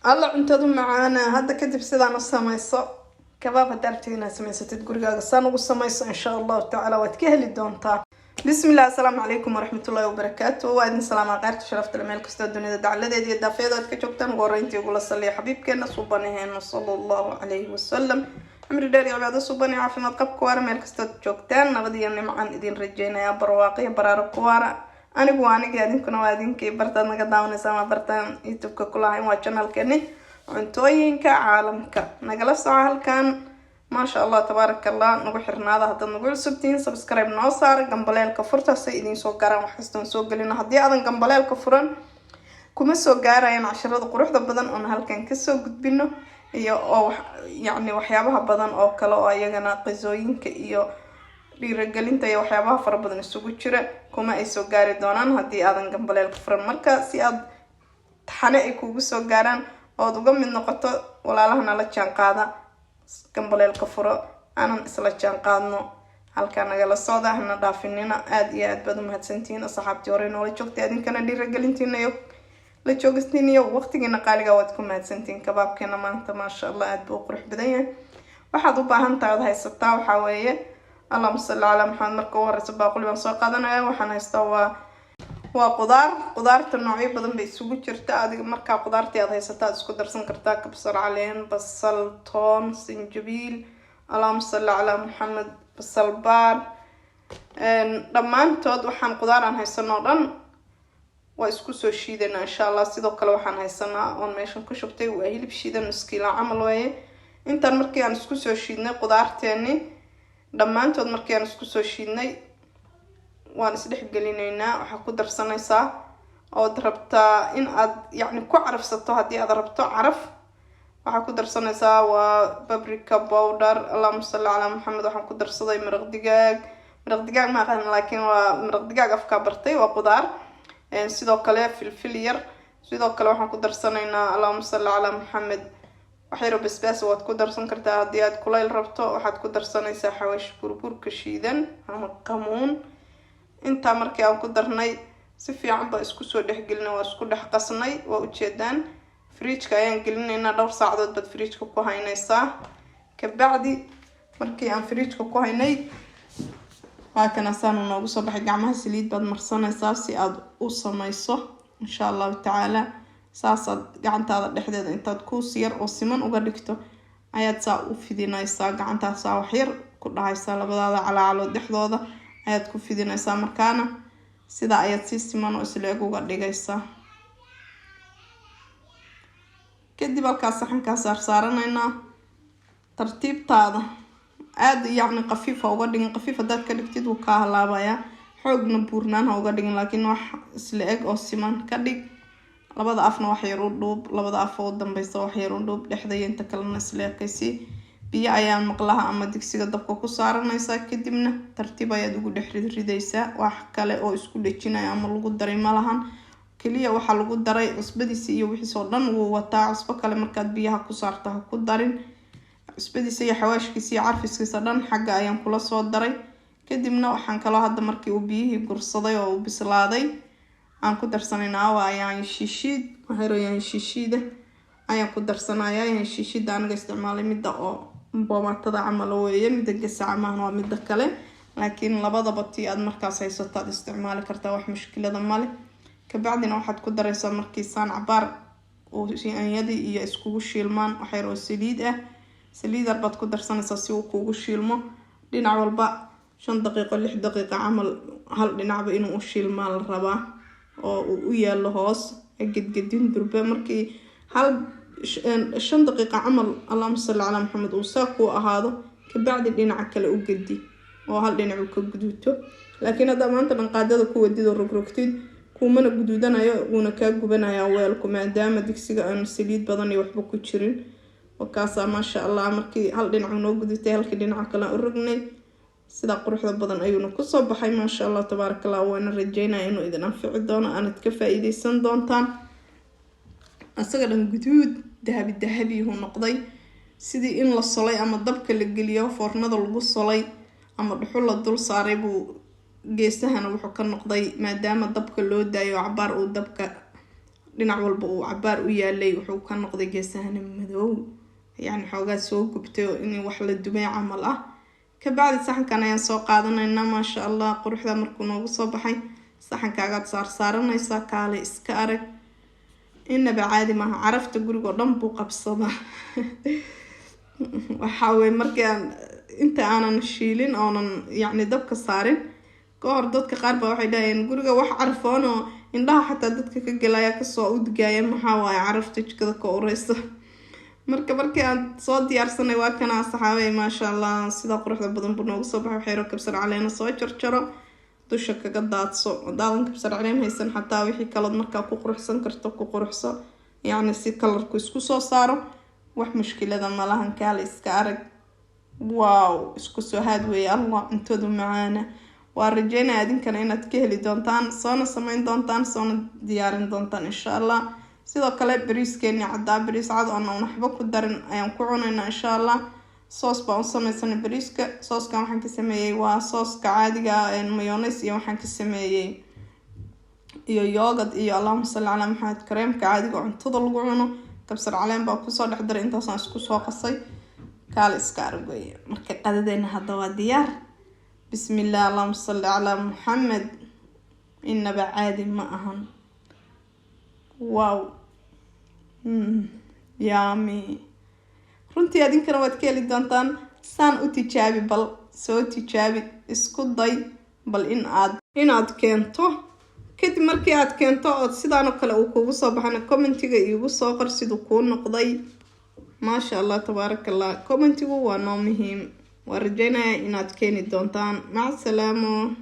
Alla, cuntadu macaana. Hadda kadib sidaan u samayso kabaab. Hadda rabtid inaad samaysatid gurigaaga, saan ugu samayso, insha Allahu tacaala waad ka heli doontaa. Bismillah. Asalaamu calaykum waraxmatullahi wabarakaatu. Waa idin salaamaa qayrta sharafta le meel kastoo dunida dacladeeda iyo daafeeda aad ka joogtaan. Ugu horreyntii ugula saliya xabiibkeena suubanaheena, sala Allahu calayhi wasalam. Cimri dheer iyo cibaado suuban iyo caafimaad qabka waara. Meel kastood joogtaan, nabad iyo nimcaan idin rajeynayaa, barwaaqo iyo baraaro ku waara. Anigu waa anigii, adinkuna waa idinkii. Bartaad naga daawanaysaa waa bartaan YouTube-ka kulahayn, waa channelkeeni Cuntooyinka Caalamka. Nagala soco halkan, maasha Allah, tabaaraka Allah. Nagu xirnaada. Haddaad nagu cusubtihiin, subscribe noo saara, gambaleelka furtaasay idiin soo gaaraan wax kastoon soo gelino. Haddii aadan gambaleelka furan, kuma soo gaarayaan casharada quruxda badan oon halkan kasoo gudbino iyo oo yacni waxyaabaha badan oo kale oo iyagana qisooyinka iyo dhiiragelinta iyo waxyaabaha fara badan isugu jira, kuma ay soo gaari doonaan haddii aadan gambaleelka furan. Marka si aad taxane ay kugu soo gaaraan ood uga mid noqoto walaalahana la jaan qaada, gambaleelka furo, aanan isla jaan qaadno. Halkaa nagala socda, hana dhaafinina. Aada iyo aad baad umahadsantihiin asxaabtii hore noola joogtay. Adinkana dhiiragelintiina iyo la joogistiin iyo waqtigiina qaaliga waad ku mahadsantihiin. Kabaabkeena maanta, maasha Allah, aada buu u qurux badan yahay. Waxaad u baahan tahay ood haysataa waxaa weeye, allahuma salli calaa Maxamed, marka ugu horeysa baaquli baan soo qaadanaya. Waxaan haystaa waa qudaar. Qudaarta noocyo badan bay isugu jirta. Adiga markaa qudaartii aad haysataa aad isku darsan kartaa: kabsar caleen, basal, toon, sinjabiil, allahuma salli calaa Maxamed, basal baar. Dhammaantood waxaan qudaar aan haysano o dhan waa isku soo shiidanaa, insha Allah. Sidoo kale waxaan haysanaa oon meeshan ku shubtay waa hilib shiidan, nuskiila camal waaye. Intaan markii aan isku soo shiidnay qudaarteeni dhammaantood, markii aan isku soo shiidnay, waan isdhex gelinaynaa. Waxaa ku darsanaysaa ood rabtaa in aad yacni ku carafsato, haddii aad rabto caraf, waxaa ku darsanaysaa waa paprika powder. Allahuma salli calaa Maxamed. Waxaan ku darsaday maraq digaag. Maraq digaag ma aqaan, laakiin waa maraq digaag afkaa bartay, waa qudaar. Sidoo kale filfil yar. Sidoo kale waxaan ku darsanaynaa, allahuma salli calaa Maxamed, waxyaro basbaas waad ku darsan kartaa haddii aad kulayl rabto. Waxaad ku darsanaysaa xawaash burburka shiidan ama qamuun. Intaa markii aan ku darnay, si fiican baa isku soo dhexgelinay, waa isku dhex qasnay, waa ujeedaan. Fridgeka ayaan gelinaynaa. Dhowr saacadood baad fridgeka ku haynaysaa. Kabacdi markii aan fridgeka ku haynay, waa kan asaanu noogu soo baxay. Gacmaha saliid baad marsanaysaa si aad u samayso, insha Allahu tacaala. Saasaad gacantaada dhexdeeda intaad kuus yar oo siman uga dhigto ayaad saa u fidinaysaa. Gacantaasaa waxyar ku dhahaysaa, labadaada calaacalood dhexdooda ayaad ku fidinaysaa. Markaana sidaa ayaad si siman oo isla eg uga dhigaysaa. Kadib halkaas saxankaa saarsaaranaynaa. Tartiibtaada aada yacni qafiif ha uga dhigin. Qafiif haddaad ka dhigtid, wuu kaa halaabayaa. Xoogna buurnaan ha uga dhigin, laakiin wax isla eg oo siman ka dhig. Labada afna wax yar u dhuub, labada af oo u dambeysa wax yar u dhuub, dhexda iyo inta kalena isla ekaysi. Biyo ayaa maqlaha ama digsiga dabka ku saaranaysaa, kadibna tartiib ayaad ugu dhex ridridaysaa. Wax kale oo isku dhejinaya ama lagu daray malahan. Keliya waxaa lagu daray cusbadiisa iyo wixiis oo dhan wuu wataa. Cusbo kale markaad biyaha ku saarto ha ku darin. Cusbadiisa iyo xawaashkiisa iyo carfiskiisa dhan xagga ayaan kula soo daray. Kadibna waxaan kaloo hadda markii uu biyihii gursaday oo uu bislaaday aan ku darsanaynaa waa yaanyo shiishiid. Waxyaro yaanyo shiishiida ayaan ku darsanayaa. Yaanyo shiishida aniga isticmaalay midda oo boomatada camal weeye, midda gasaca maahan, waa midda kale. Laakiin labadaba tii aad markaas haysato aad isticmaali kartaa, wax mushkilada male. Kabacdina waxaad ku daraysaa, markii saan cabaar uu yaanyadii iyo iskugu shiilmaan, waxyar oo saliid ah. Saliid yar baad ku darsanaysaa si uu kuugu shiilmo dhinac walba. 5 daqiiqo, 6 daqiiqo camal hal dhinacba inuu u shiilmaa la rabaa oo uu u yaalo hoos. Gedgedin durbe. Markii hal 5 daqiiqa camal, allahuma salli calaa Maxamed, uu saa kuu ahaado, kabacdi dhinaca kale u gedi oo hal dhinac uu ka guduuto. Laakiin haddaa maanta dhan qaadada ku wadid oo rogrogtid, kuumana guduudanayo, wuuna kaa gubanayaa weelku, maadaama digsiga aanu saliid badan iyo waxba ku jirin. Wakaasaa, maasha Allah. Markii hal dhinacu noo gudutay, halkii dhinaca kale u rognay. Sidaa quruxda badan ayuuna kusoo baxay, maasha Allah, tabaaraka Allah. Waana rajeynaya inuu idin anfici doono, aanad ka faa-iideysan doontaan. Isaga dhan guduud dahabi dahabiyuhu noqday, sidii in la solay ama dabka la geliyo, foornada lagu solay ama dhuxul la dul saaray buu geesahana wuxuu ka noqday, maadaama dabka loo daayo cabaar uu dabka Dhinac walba uu cabaar u yaalay, wuxuu ka noqday geesahana madow, yacni xoogaa soo gubtay oo in wax la dubay camal ah. Kabacdi saxankan ayaan soo qaadanaynaa. Maasha Allah, quruxda markuu noogu soo baxay, saxankaagaad saarsaaranaysaa. Kaale iska arag, inaba caadi maaha. Carafta guriga oo dhan buu qabsadaa. Waxaa weye, markii aan inta aanan shiilin oonan yacni dabka saarin ka hor, dadka qaar baa waxay dhahayeen guriga wax carfoon oo indhaha xataa dadka ka gelaya, kasoo udgaaya. Maxaa waaye carafta jikada ka ureysa? Marka markii aan soo diyaarsanay, waa kana, saxaabay. Maasha Allah, sida quruxda badan buu noogu soo baxay. Waxyaro kabsar caleena soo jarjaro, dusha kaga daadso. Hadaadan kabsar caleen haysan, xataa wixii kalood markaa ku quruxsan karto ku quruxso, yacni si colorku isku soo saaro. Wax mushkilada malahan. Kaale iska arag, wow, isku soo haad weeye. Allah, cuntadu macaana. Waa rajeynaya adinkana inaad ka heli doontaan, soona sameyn doontaan, soona diyaarin doontaan, insha Allah. Sidoo kale bariiskeeni caddaa, bariis cad oona waxba ku darin ayaan ku cunaynaa, insha Allah. Sauce baan u sameysanay bariiska. Saucekan waxaan ka sameeyey waa sauceka caadiga, mayonnaise iyo waxaan ka sameeyey iyo yogurt iyo, allahuma salli calaa Maxamed, kareemka caadiga cuntada lagu cuno. Kabsar caleen baa kusoo dhex daray. Intaasaan isku soo qasay. Kaale iska arag weeye. Marka qadadeena hadda waa diyaar. Bismillah, allahuma salli calaa Muxamed. Inaba caadi ma ahan. Wow, yummy. Runtii adinkana waad ka heli doontaan. Saan u tijaabi, bal soo tijaabi, isku day bal in aad inaad keento. Kadib markii aad keento ood sidaanoo kale uu kugu soo baxana, commentiga iigu soo qor siduu kuu noqday. Maasha Allah, tabaaraka Allah. Commentigu waa noo muhiim. Waa rajeynaya inaad keeni doontaan. Maca salaamo.